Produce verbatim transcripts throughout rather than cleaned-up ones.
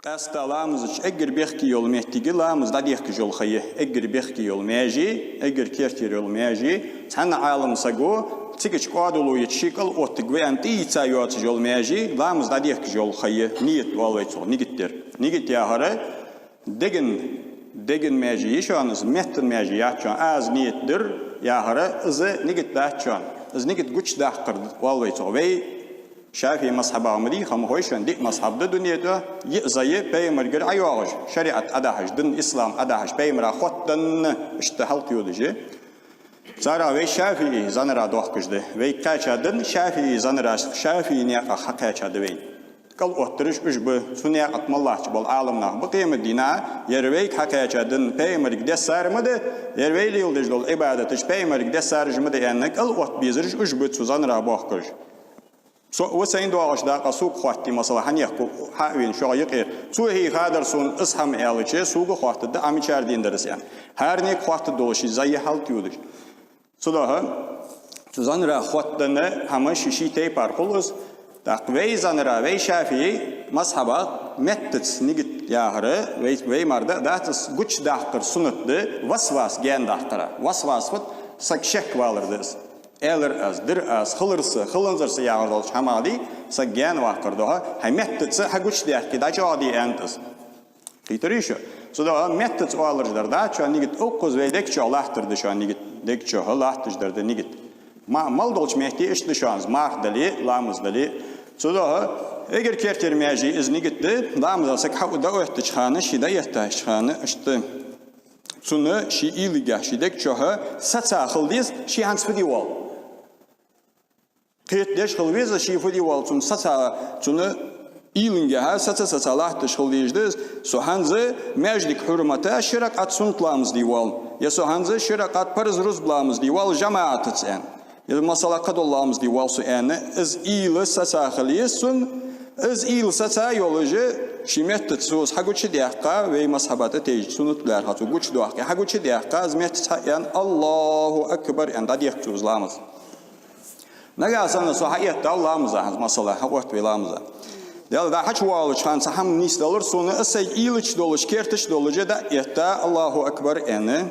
Къаьстта ламаза чу эггара бехке йола моттиг я ламаз дӀадехкаш йола ха я, эггара бехке йола маьже, эггара кертера йола маьже. Цхьанне Ӏалам саго цига чу кӀоадало йича ший кӀал оттаргва аьнна тӀаийца йоацаш йола маьже, ламаз дӀадехкаш йола ха я, ният оал вай цох, нигат дар. Нигат яхар деган, деган маьже я шоана из, меттан маьже яц шоана. Аз ният дир яхар, из нигат дац шоана. Из нигат гучадаккхар оал вай цох. Вай ШафиӀий мазхӀабах ма дий, хӀама хой шоана, диъ мазхӀаб да дунен тӀа, йиъ зӀа я пайхамарагара ӀойоагӀаш, шариӀат Ӏодахьаш, дин ислам Ӏодахьаш, пайхамара хоттаденна, иштта хьалкхийодаш я. Царех вай ШафиӀий зӀанара дохкаш да. Вайга кхаьча дин ШафиӀий зӀанараш, ШафиӀий наькъах хьакхаьча да вайна. КӀал оттараш уж ба, цу наькъа тӀа мел латташ бола Ӏаламнах ба къематдийнахьа, ер вайга хьакхаьча дин пайхамарага дессар ма да, ер вай леладеш дола Ӏибадаташ пайхамарага дессараш ма да аьнна, кӀал отта безараш уж ба цу зӀанарах бохкараш. Со ва сайна доагӀаш дакъа сога хоаттий, масала, хьанехко хьа а вена шуга юкъера. Цо хьийхадар сона из хӀама аьлча, сога хоаттаргда, Ӏа мичара дендар из аьнна. ХӀаранега хоаттаргдолаш из зӀа я хьалкхийодаш. Цудухьа цу зӀанарах хоттаденна хӀама ший-ший тайпара хул из. ТӀаккха вай зӀанара, вай ШафиӀий мазхӀабах меттаца нигат яхар, вай, вай мара да а дац из, гучадаккхар суннат да, васвас гаьнадаккхара. Васвас фуд? Саг шеквалар да из. Аьлар аз, дир аз, хилар са, хиланзар са яхаш долча хӀамах дий, саг гаьнаваккхар духьа, хьай меттаца хьагучадаьккхе, дӀачӀоагӀде аьннад из. Кхийтарий шо? Цудухьа меттаца оалараш дар дац шоана нигат, укхаза вай дег чу латтар да шоана нигат, дег чу латташ дар да нигат. Ма-, мел долча метте иштта да шоана из, марха дале, ламаз дале. Цудухьа эггара кертера маьже из нигат да, ламаза саг хьа дӀаэттача хана, ше дӀаэттача хана, иштта цунна ший уйлангахьа, ший дег чу саца хила деза, ше хӀанз фу де воалл. Кхетадеш хила веза ше фу де воалл, цунна саца, цунна уйлангахьа саца-саца латташ хила дезаш да из: со хӀанз маьждига хьурмата ши ракаӀат суннат ламаз де воалл, е со хӀанз ши ракаӀат парз рузба ламаз де воалл жамаӀатаца аьнна. Е, масала, кхыдола ламаз де воалл со аьнна, из уйла саца хила еза цунна. Из уйла саца йолаш, ший меттаца цо из хьагучадаьккха, вай мазхӀаба тӀа тайжа суннат лаьрхӀа цо гучадоаккхе, хьагучадаьккха, из меттаца хьааьнна, «Аллаху акбар» аьнна, дӀадехк цо из ламаз. Нагахьа санна со хьаэттав ламаза хӀанз, масала, хьаотт вай ламаза. Даьла, дӀа хьачувоалача хана цхьа хӀама нийсделар сона, из сайга уйла чу долаш, керта чу долаш дӀа а этта, «Аллаху акбар» аьнна,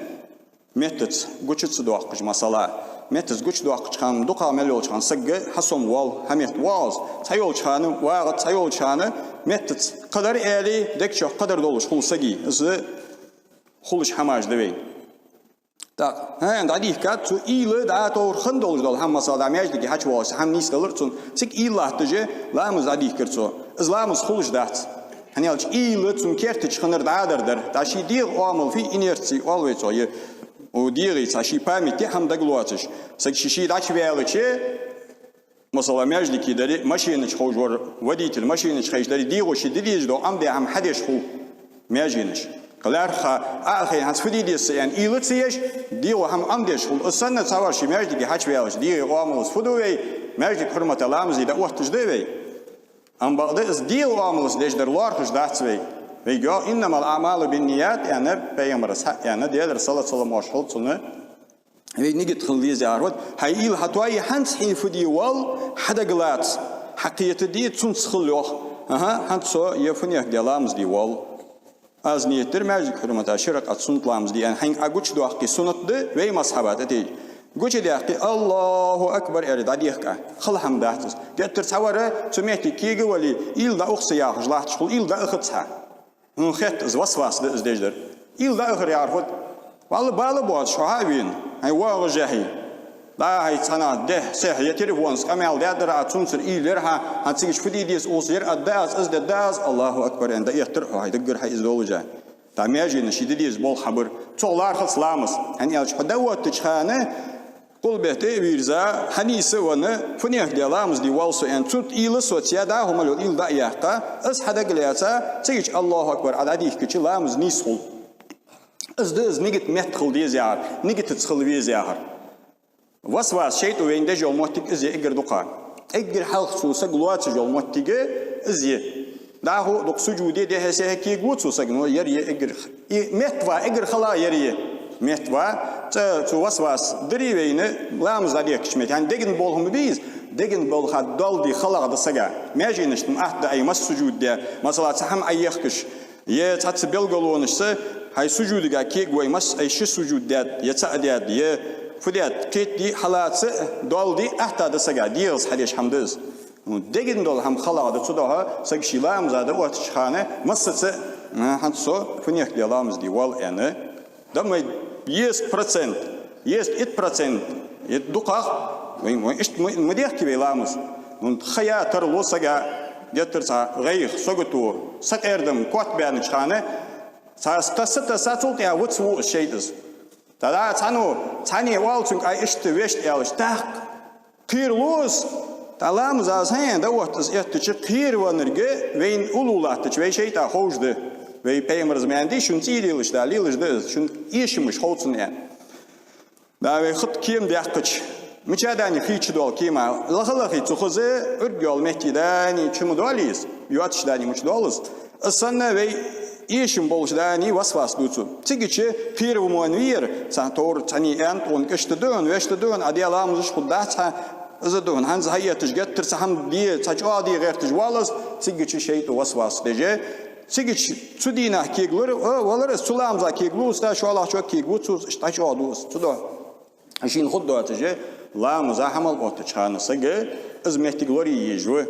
меттаца гуча ца доаккхаш, масала. Меттаца гучадоаккхача хана, дукха мел йолча хана саг хьасомавоал, хьаметта воагӀа из. Цхьайолча хана вагӀа, цхьайолча хана меттаца кхыдар аьле, дег чу кхыдар долаш хул сага. Из хулаш хӀамаш да вайна. ТӀаккха, хӀа, дӀадийхкад цо уйла, дӀа товр хинна долаш дола хӀама, масала, дӀа маьждиге хьачувоалаш, хӀама нийсделар цунна. Цига уйла латташ ламаз дӀадийхкар цо. Из ламаз хулаш дац. ХӀана аьлча уйла цун керта чу хиннар дӀадар дар. ДӀа ший дегӀа оамал фу я, инерци оал вай цох, е, у, дегӀаца ший памяте хӀама дагалоацаш. Саг ший-ший дӀачуваьлча, масала, маьждиге даре, машина чу ховш вар водитель, машина чу хайча даре, дегӀо ший де дезаш дола Ӏомадаь хӀама хьадеш хул маьждиге. Кхы лаьрххӀа, Ӏа а хайна, хӀанз фу де деза са аьнна, уйла ца еш, дегӀо хӀама Ӏомадеш хул. Из санна цхьавар ший маьждиге хьачуваьлча, дегӀа оамалца фу ду вай, маьждига хьурмата ламаз де дӀаотташ да вай. Амма бакъда из дегӀа оамалца деш дар лоархӀаш дац вай. Вайга йоах: «إنما الأعمال بالنيات», аьнна, пайхамара схьа а аьнна, Даьлера салот-салам ош хилда цунна. Вай нигат хила деза яхар фуд? Хьай уйла хьатоае, хӀанз хьона фу де воалл хьадагалаца, хьакхетаде, цунца хила йоах: «ХӀа-хӀа, хӀанз со е фунех де ламаз де воалл. Аз ният дир маьждига хьурмата ши ракаӀат суннат ламаз де», аьнна, хьайна гучадоаккхе суннат да вай мазхӀаба тӀа тайжа. Гучадаьккхе, «Аллаху акбар» аьле, дӀадехк Ӏа. Хала хӀама дац из. Геттара цхьавар цу метте кега а вале, уйла дӀаухаш яхаш латташ хул, уйла дӀаахац хьа. ХӀана хетта, из васвас да из деш дар. Уйла дӀаахар яхар фуд? Валла, бала боацаш хьо хьа а вена, хьай воагӀашехь, дӀа хьай цхьаннахьа дехьа-сехьа е телефонца къамаьл даьдар Ӏа, цунцара уйла яр хьа, хӀанз цига чу фу де деза, укхаза яр а да аз, из де да аз, «Аллаху акбар» аьнна, дӀаэттар хьо, хьай даггара хьай из долаш. ДӀа маьждиге ше де деза болх хьабир. Цох лоархӀац ламаз. ХӀана аьлча хьо дӀаоттача хана, къулбехьа тӀа а вийрза, хьанийсвенна, фунех де ламаз де воалл со аьнна, цу тӀа уйла соцаяь, дӀахо мел йола уйла дӀа а яьккха, из хьадагалаьца, цига чу «Аллаху акбар» Ӏа дӀадийхкача, ламаз нийса хул. Из да из нигат метта хила деза яхар, нигатаца хила веза яхар. Васвас, шайтӀо вайна деш йола моттиг из я эггара дукха. Эггара хьалха цу сага лоацаш йола моттиг из я. ДӀахо а дукха сужуде, дехьа-сехьа кегаво цу сага, но ер я эггара х-, и метта ва эггара хала ер я. Метта ва, ЦӀа цу васвас дирий вайна, ламаз дӀадехкача метте. ХӀана, деган бола хӀама ба из, деган бола хӀама долаш да, халагӀа да сага. Маьженашта-м атта да, ай масса сужуд даьд, масала, цхьа хӀама Ӏоехкаш, е цхьацца белгалонашца хьай сужудага кегавой, масса, ай ши сужуд даьд, е цаӀ даьд, е фу даьд, кхетаде, хьалаца долаш да, атта да сага, дегӀаца хьадеш хӀама да из. Ну, деган дола хӀама халагӀа да, цудухьа саг ший ламаза дӀаоттача хана массаза, а, хӀанз со фуннахьа де ламаз де воал аьнна. Да май десять процент, десять, итт процент, итт дукхагӀа, вай, вай иштта ма, ма дехке вай ламаз. Ну, ха я тарлу сага, геттара цхьа гӀайгӀа, сагото, сакъердам котбаьннача хана, цхьа тасса-тасса цул тӀехьа вац ву из шайтӀас. ТӀаккха цхьанне, цхьанне оал цунга, ай, иштта вешта аьлча, тӀаккха кхералу из, тӀаккха ламаза из хьаэна дӀаотт из эттача, кхеравеннарга вайна уллув латтача, вай шайтӀа ховш да. Вай пайхамара заман ди, шун цӀий лелаш да, лелаш да из, шун эшамаш хов цунна аьнна. Да, вай хатта кема даьккхача, мича дани хий чудоал кема, лаха-лахий цу хоза, Ӏург йола метте дани чу ма доал из, йоацаш дани мича доал из. Из санна вай эшам болаш дани васвас дувц цо. Цигача кхеравенна вар, цхьа товр, цхьанне аьннад, тхона кӀаьшта да хьона, вешта да хьона, Ӏа де ламазаш хургдац хьа, из да хьона, хӀанз хьаэтташ геттара цхьа хӀама де, цхьа чӀоагӀа де гӀерташ воал из, цигача шайтӀа васвас деш. Цигача цу дийнахьа кегалур, о, валар из, цу ламаза кегалу из, да, шоллагӀчоа кегаву цо, иштта чӀоагӀа ду из, цудухьа шийна хургдоацаш, ламаза хьамал оттача хана сага из моттиг лорае езаш ва.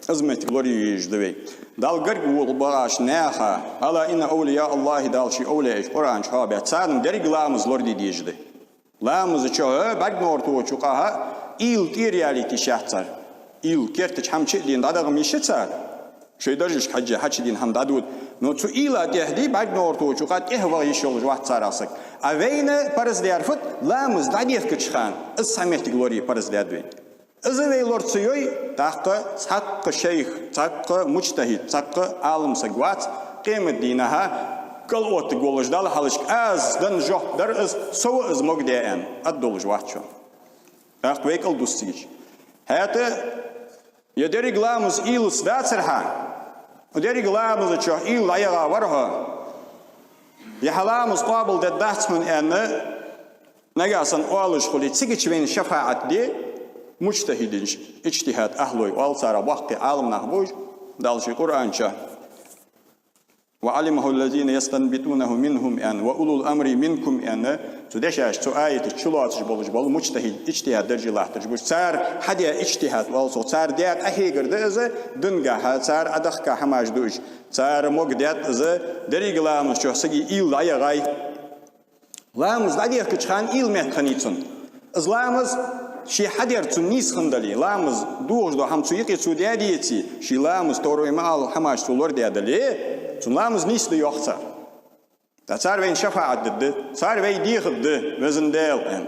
Из моттиг лорае езаш да вай. Далла гарга вола багӀача наха, «ألا إن أولياء الله», Дала ший овлияаш Къуръан чу хьоахабаьб, царна деррига ламаз лораде дезаш да. Ламаза чу, бӀаргнегӀар тохача юкъа уйла тӀера ялийта йиш яц цар. Уйла кертача хӀаман чу а дена дӀадаха йиш я цар. Шоай даржашка хьежжа хьачудена хӀама дӀадода. Но цу уйла тӀехьа дий, бӀаргнегӀар тохача юкъа тӀехьа ваха йиш йолаш вац царех саг. А вайна параз даьр фуд, ламаз дӀадехкача хана, из цхьа моттиг лорае параз даьд вайна. Из вай лора ца йой, тӀаккха цхьаккха шайх, цхьаккха муджтахӀид, цхьаккха Ӏалам саг вац, къематдийнахьа кӀал оттаргволаш Далла хьалхашка, аз денна жоп дар из, со ва из могадаь аьнна, аргдолаш вац шоана. ТӀаккха вай кӀал дус цигача. ХӀаьта, е деррига ламаз уйлаца дацар хьа, деррига ламаза чу уйла дӀаяха вар хьо, е хьа ламаз къоабалдергдац хьона аьнна, нагахьа санна оалаш хуле, цигача вайна шафаӀат де муджтахӀидинаша, иджтихӀад ахьлой оал царех, боккхий Ӏалам нах ба уж, Дала ший Къуръан чу «وعلمه الذين يستنبطونه منهم» аьнна, «وأولو الأمر منكم» аьнна, цу дешаш, цу аяташ чулоацаш болаш бола муджтахӀид, иджтихӀад дарже латтараш ба уж. Цар хьадаь иджтихӀад оал цох, цар даь къахьегар да из, динагахьа цар Ӏодехка хӀамаш да уж. Цар могадаьд из, деррига ламаза чу сага уйла дӀаяхай. Ламаз дӀадехкача хана уйла метта хиннай цун. Из ламаз ше хьадер цун нийса хиннадале, ламаз дохаш дола хӀама цу юкъе цо даь деце, ший ламаз товр вай ма аллара хӀамаш цо лорадаь дале, цун ламаз нийса да йоах цар. ТӀаккха цар вайна шафаӀат дергда, цар вай дехаргда, Веза Даьла, аьнна.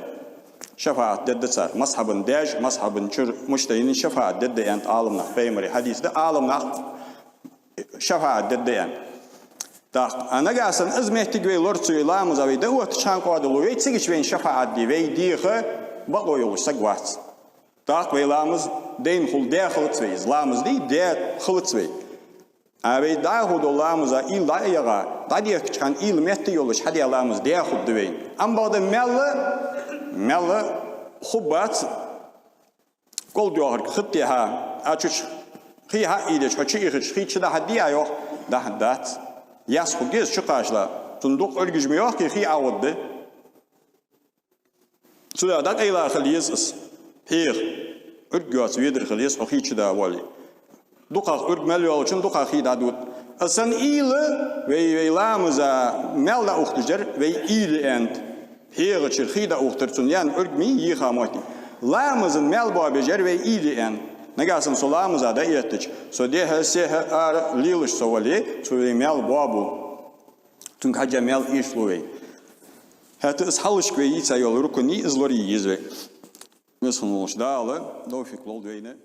ШафаӀат дергда цар. МазхӀабан даьша, мазхӀаба чура муджтахӀидинаша шафаӀат дергда аьннад Ӏалам наха, пайхамара хьадис да, Ӏалам наха шафаӀат дергда аьнна. ТӀаккха, а нагахьа санна из моттиг вай лора ца йой, ламаза вай дӀаоттача хана къоадалу вай, цигача вайна шафаӀат де, вай деха бокъо йолаш саг вац. ТӀаккха вай ламаз дайна хул, даь хилац вай из, ламаз дий, даь хилац вай. А вай дӀахо дола ламаза уйла дӀа а яха, дӀадехкача хана уйла метта йолаш хьадаь ламаз даь хургда вайна. Амма бакъда маьл, маьл хургбац, кӀал доахарг хи тӀехьа, а чу хий хьа а ийдеш, хьо чу ихача, хий чудахьаргдий Ӏа йоах, дахьаргдац. Яс хургья из чукхаччалца, цунна дукха Ӏургаш ма йоахкий, хий ӀоагӀоргда. Цудухьа дӀакъайла хила еза из, пхьегӀа, Ӏург йоаца ведар хила еза хьо хий чу дӀавоале. ДукхагӀа Ӏург мел йолчунна дукхагӀа хий дӀадода. Из санна уйла, вай, вай ламаза маьл дӀаухийташ дар вай уйла аьннад. ПхьегӀа чура хий дӀаухийтар цунна, яьнна Ӏург ма йий, йийха моттиг. Ламаза маьл боабеш дар вай уйла аьннад. Нагахьа санна со ламаза дӀаэттача, со дехьа, сехьа, ара лелаш со вале, цо вай маьл боабу. Цунга хьежжа маьл эшалу вай. ХӀаьта из хьалхашка вай йийца йола рукн я, из лорае еза вай. Веза хинна волча Дала товфикъ лолда вайна.